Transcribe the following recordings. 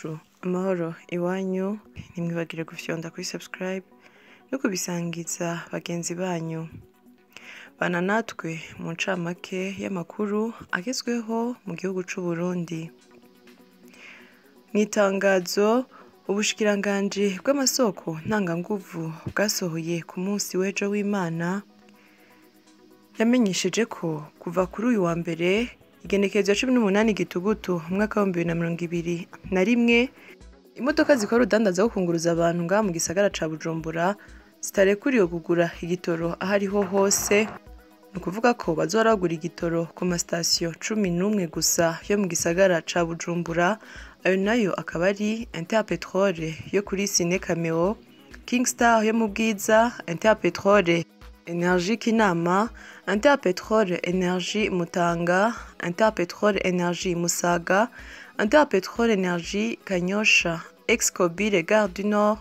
Iwacu, amahoro iwanyu. Ntimwibagire gufyonda kuri subscribe no kubisangiza bagenzi banyu. Bana natwe mu ncamake y'amakuru agezweho mu gihugu c'u Burundi. Mw'itangazo ubushikiranganji bw'amasoko ntanganguvu bwasohoye ku munsi w'ejo w'Imana, yamenyesheje ko kuva kuri uyu wa mbere igenekerezo rya 18 Gitugutu umwaka wa 2021, imodoka zikora urudandaza rwo kunguruza abantu ngaha mu gisagara ca Bujumbura zitarekuriwe kugura igitoro ahariho hose. Ni ukuvuga ko bazohora bagura igitoro ku masitasiyo 11 gusa yo mu gisagara ca Bujumbura. Ayo nayo akaba ari Interpetrole yo kuri Cine Cameo, Kingstar yo mu Bwiza, Interpetrole Energie Kinama, Interpetrole Energie Mutanga, Interpetrole Energie Musaga, Interpetrole Energie Kanyosha, Excobile Gare du Nord,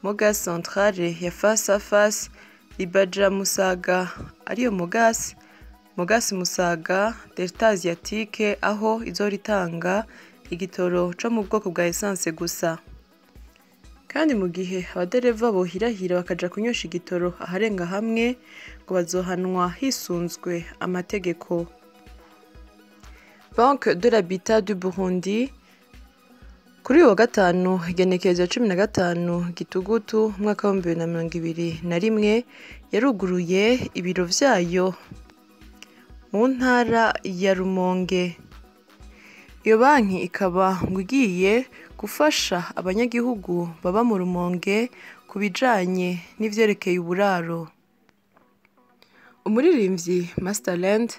Mogas Centrale ya Face à Face, Libaja Musaga ariyo Mogas, Mogas Musaga, Delta Asiatique, aho izora itanga igitoro co mu bwoko bwa essence gusa. Kandi mu gihe abadereva bohirahira bakaja kunywesha igitoro aharenga hamwe, ngo bazohanwa hisunzwe amategeko. Banque de l'Habitat du Burundi kuri uyu wa gatanu igenekerezo 15 Gitugutu umwaka wa 2021 yaruguruye ibiro vyayo mu ntara ya Rumonge. Iyo banki ikaba ngo igiye gufasha abanyagihugu baba mu Rumonge ku bijanye n'ivyerekeye uburaro. Umuririmbyi Masterland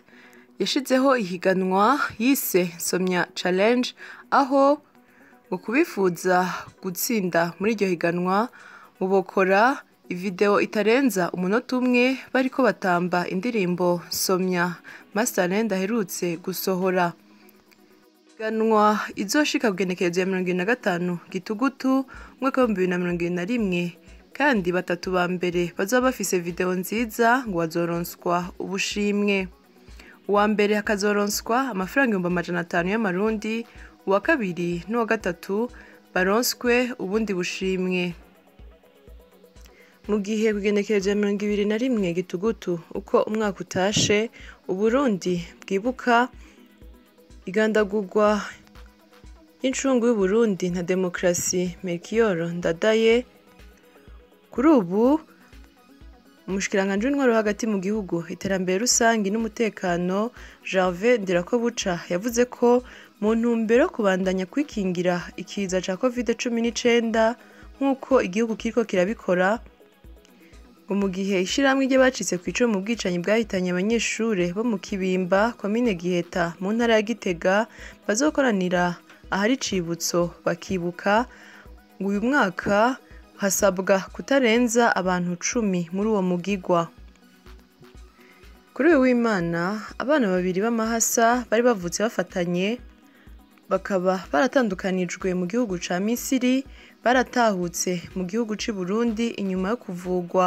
yashizeho ihiganwa yise Somya Challenge, aho ngo kubifuza gutsinda muri iryo higanwa ngo bokora ivideo itarenza umunota umwe bariko batamba indirimbo Somya Masterland aherutse gusohora. Higanwa izoshika kugenekerezo ya 75 Gitugutu umwaka wa 2021, kandi batatu ba mbere bazoba bafise video nziza ngo bazoronswa ubushimwe. Uwa mbere akazoronswa amafaranga 500,000 y'amarundi, uwa kabiri n'uwa gatatu baronswe ubundi bushimwe. Mu gihe kugenekerezo ya 21 Gitugutu uko umwaka utashe, Uburundi bwibuka igandagurwa y'incungu y'Uburundi na demokarasi Melchior Ndadaye. Kuri ubu umushikiranganji w'intwaro hagati mu gihugu, iterambere rusangi n'umutekano, Gervais Ndirakobuca, yavuze ko mu ntumbero yo kubandanya kwikingira ikiza ca Covid-19 nk'uko igihugu kiriko kirabikora, ngo mu gihe ishirahamwe ry'abacitse kw'icumu mu bwicanyi bwahitanye abanyeshure bo mu Kibimba, komine Giheta mu ntara ya Gitega, bazokoranira ahari icibutso bakibuka, ngo uyu mwaka hasabwa kutarenza abantu 10 muri uwo mugigwa. Kuri uyu w'Imana, abana babiri b'amahasa bari bavutse bafatanye bakaba baratandukanijwe mu gihugu ca Misiri, baratahutse mu gihugu c'i Burundi inyuma yo kuvugwa.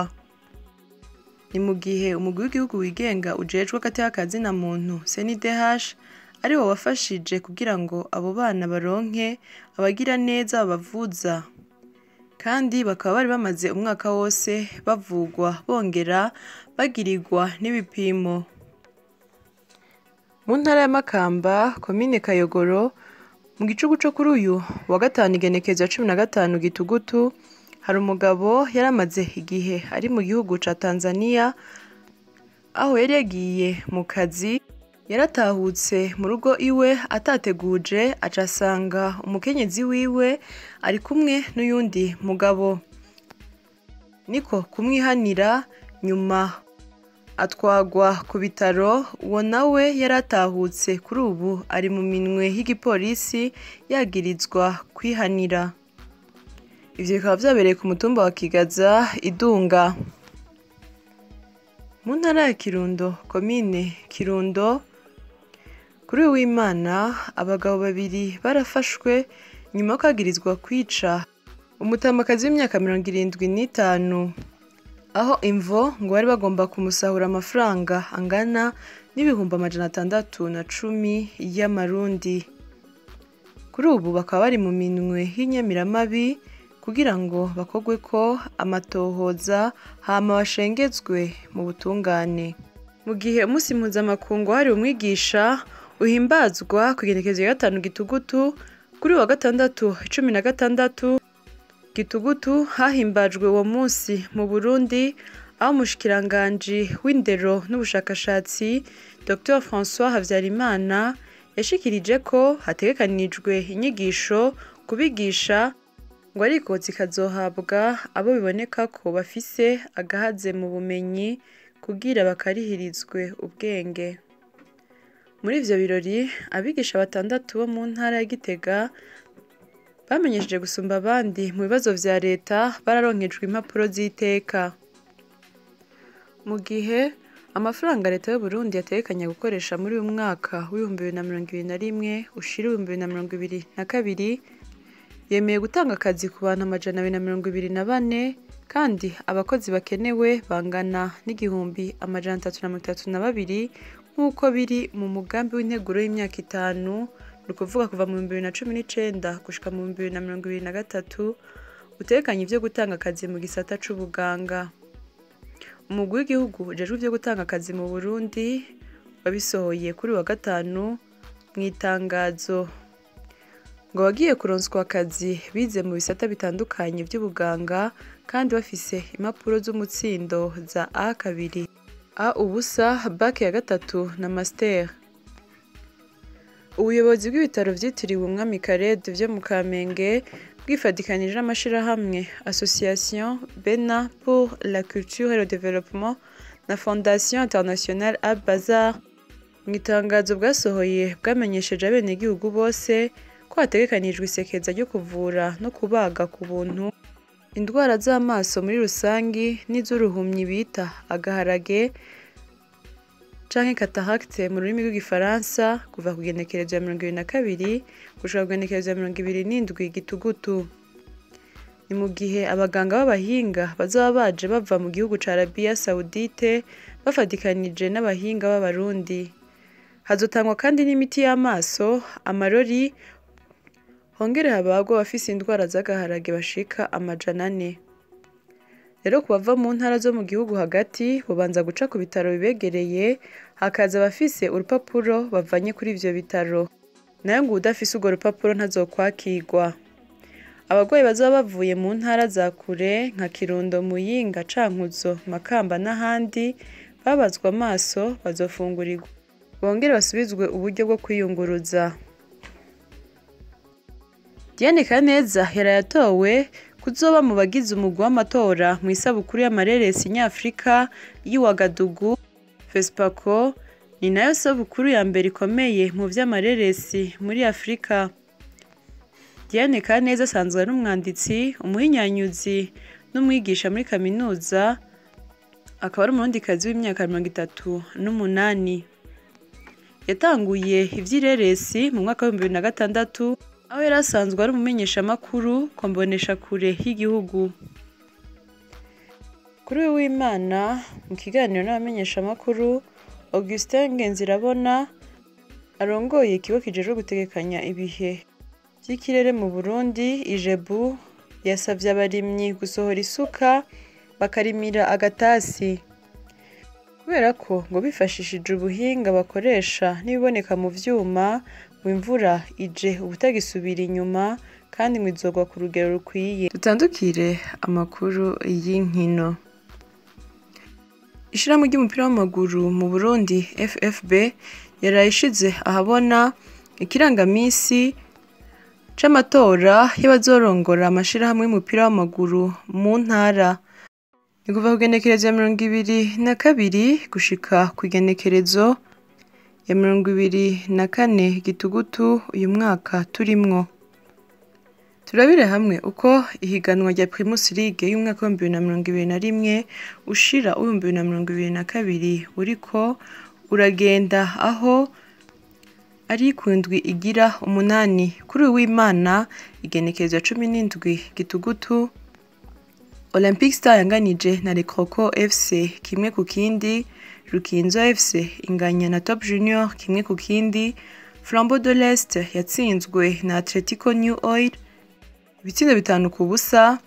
Ni mu gihe umugwi w'igihugu wigenga ujejwe agateka kazina muntu CNIDH ari wo wafashije kugira ngo abo bana baronke abagira neza babavuza, kandi bakaba bari bamaze umwaka wose bavugwa bongera bagirirwa n'ibipimo. Mu ntara ya Makamba, komine Kayogoro, mu gicuku co kuri uyu wa gatanu igenekerezo ya 15 Gitugutu, hari umugabo yaramaze igihe ari mu gihugu ca Tanzania, aho yari yagiye mu kazi. Yaratahutse mu rugo iwe atateguje, aca asanga umukenyezi wiwe ari kumwe n'uyundi mugabo, niko kumwihanira, nyuma atwagwa ku bitaro. Uwo nawe yaratahutse, kuri ubu ari mu minwe y'igipolisi yagirizwa kwihanira. Ivyo bikaba vyabereye ku mutumba wa Kigaza Idunga, mu ntara ya Kirundo, komine Kirundo. Kuri uyu w'Imana, abagabo babiri barafashwe nyuma yo kwagirizwa kwica umutamakazi w'imyaka 75, aho imvo ngo bari bagomba kumusahura amafaranga angana n'610,000 y'amarundi. Kuri ubu bakaba bari mu minwe y'inyamiramabi kugira ngo bakogweko amatohoza hama bashengezwe mu butungane. Mu gihe umunsi mpuzamakungu wahariwe umwigisha uhimbazwa kw'igenekerezo rya 5 Gitugutu, kuri uyu wa gatandatu 16 Gitugutu hahimbajwe uwo munsi mu Burundi, aho umushikiranganji w'indero n'ubushakashatsi Dr François Havyarimana yashikirije ko hategekanijwe inyigisho kubigisha, ngo ariko zikazohabwa abo biboneka ko bafise agahaze mu bumenyi kugira bakarihirizwe ubwenge. Muri ivyo birori, abigisha 6 bo mu ntara ya Gitega bamenyesheje gusumba abandi mu bibazo vya leta bararonkejwe impapuro z'iteka. Mu gihe amafaranga leta y'Uburundi yategekanya gukoresha muri uyu mwaka w'2021 ushira 2022, yemeye gutanga akazi ku bantu 224, kandi abakozi bakenewe bangana n'1332 nk'uko biri mu mugambi w'integuro y'imyaka 5, ni ukuvuga kuva mu 2019 gushika mu 2023, utekanye ivyo gutanga akazi mu gisata c'ubuganga. Umugwi w'igihugu ujejwe ivyo gutanga akazi mu Burundi wabisohoye kuri wa gatanu mw'itangazo, ngo abagiye kuronswa akazi bize mu bisata bitandukanye vy'ubuganga kandi bafise impapuro z'umutsindo za A2, A0, Bac ya 3 na Master. Ubuyobozi bw'ibitaro vyitiriwe Umwami Khaled vyo mu Kamenge bwifadikanije n'amashirahamwe Association Bena pour la culture et le développement na Fondation Internationale Ab Bazar, mw'itangazo bwasohoye bwamenyesheje abenegihugu bose ko hategekanijwe isekeza ryo kuvura no kubaga ku buntu indwara z'amaso muri rusangi n'iz'uruhumyi bita agaharage canke cataracte mu rurimi rw'igifaransa, kuva ku igenekerezo ya 22 gushika ku igenekerezo ya 27 Gitugutu. Ni mu gihe abaganga b'abahinga bazoba baje bava mu gihugu ca Arabia Saoudite bafatikanije n'abahinga b'Abarundi. Hazotangwa kandi n'imiti y'amaso, amarori, hongere habagwe abafise indwara z'agaharage bashika 400. Rero ku bava mu ntara zo mu gihugu hagati bobanza guca ku bitaro bibegereye, hakaza abafise urupapuro bavanye kuri ivyo bitaro. Nayo ngo uwudafise urwo rupapuro ntazokwakirwa. Abagwayi bazoba bavuye mu ntara za kure nka Kirundo, Muyinga, Cankuzo, Makamba n'ahandi babazwa amaso bazofungurirwa, bongere basubizwe uburyo bwo kwiyunguruza. Diane Kaneza yaraye atowe kuzoba mu bagize umugwi w'amatora mw'isabukuru y'amareresi nyafrika y'i Ouagadougou. FESPACO ni nayo sabukuru ya mbere ikomeye mu vy'amareresi muri Afrika. Diane Kaneza asanzwe ari umwanditsi, umuhinyanyuzi n'umwigisha muri kaminuza, akaba ari umurundikazi w'imyaka 38. Yatanguye ivy'ireresi mu mwaka wa 2006, aho yari asanzwe ari umumenyeshamakuru ku mboneshakure y'igihugu. Kuri uyu w'Imana, mu kiganiro n'abamenyeshamakuru, Augustin Ngenzirabona arongoye ikigo kijejwe gutegekanya ibihe vy'ikirere mu Burundi IJEBU, yasavye abarimyi gusohora isuka bakarimira agatasi, kubera ko ngo bifashishije ubuhinga bakoresha n'ibiboneka mu vyuma, ngo imvura ije ubutagisubira inyuma kandi ngo izogwa ku rugero rukwiye. Dutandukire amakuru y'inkino. Ishirahamwe ry'umupira w'amaguru mu Burundi FFB yaraye ishize ahabona ikirangamisi c'amatora y'abazorongora amashirahamwe y'umupira w'amaguru mu ntara. Ni kuva ku igenekerezo ya 22 gushika ku igenekerezo ya 24 Gitugutu uyu mwaka turimwo. Turabire hamwe uko ihiganwa rya Primus League y'umwaka wa 2021 ushira 2022 uriko uragenda, aho ari ku ndwi igira 8. Kuri uw'Imana igenekerezo ya 17 Gitugutu, Olympic Star yanganije na Le Croco FC 1-1, Rukinzo FC inganya na Top Junior 1-1, Flambeau de l'Est yatsinzwe na Atletico New Oil ibitsindo 5-0.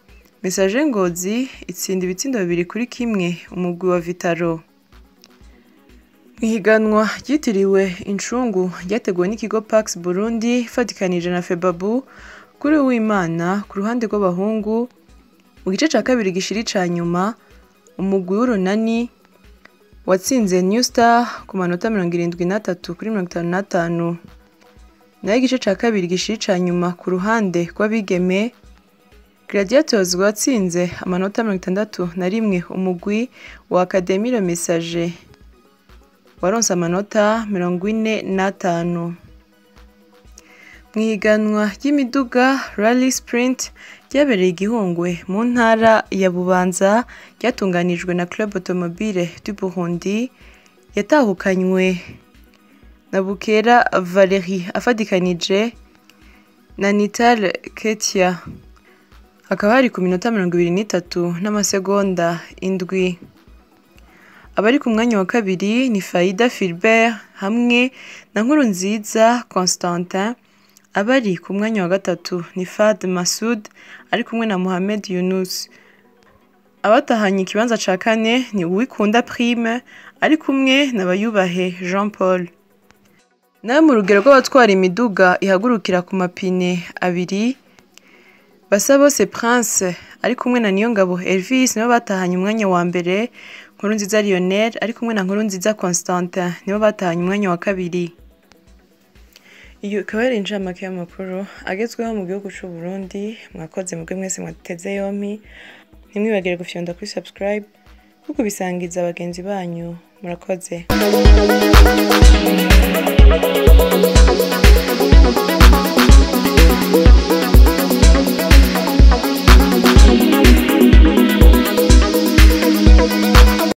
Messager Ngozi itsinda ibitsindo 2-1 umugwi wa Vitaro. Mw'ihiganwa ryitiriwe incungu ryateguwe n'ikigo Pax Burundi ifatikanije na Febabu kuri Uwimana ku ruhande rw'abahungu, mu gice ca kabiri gishira ica nyuma umugwi w'Urunani watsinze New Star ku manota 73-55. Nayo igice ca kabiri gishira ica nyuma ku ruhande rw'abigeme, Gladiators watsinze amanota 61 umugwi wa Académie Le Messager waronse amanota 45. Mw'ihiganwa ry'imiduga Rally Sprint ryabereye Igihungwe mu ntara ya Bubanza ryatunganijwe na Club Automobile du Burundi, yatahukanywe na Bukera Valerie afadikanije na Nital Ketia, hakaba hari ku minota 23 n'amasegonda 7. Abari ku mwanya wa kabiri ni Faida Philbert hamwe na Nkurunziza Constantin. Abari ku mwanya wa gatatu ni Fad Masud ari kumwe na Mohamed Yunus. Abatahanye ikibanza ca kane ni Uwikunda Prime ari kumwe na Bayubahe Jean Paul. Nayo mu rugero rw'abatwara imiduga ihagurukira ku mapine abiri, Basabose Prince ari kumwe na Niyongabo Elvis nibo batahanye umwanya wa mbere, Nkurunziza Lionel ari kumwe na Nkurunziza Constantin nibo batahanye umwanya wa kabiri. Iyo ikaba yari incamake y'amakuru agezweho mu gihugu c'u Burundi. Mwakoze mugwe mwese mwateze yompi, ntimwibagire gufyonda kuri subscribe no kubisangiza bagenzi banyu. Murakoze.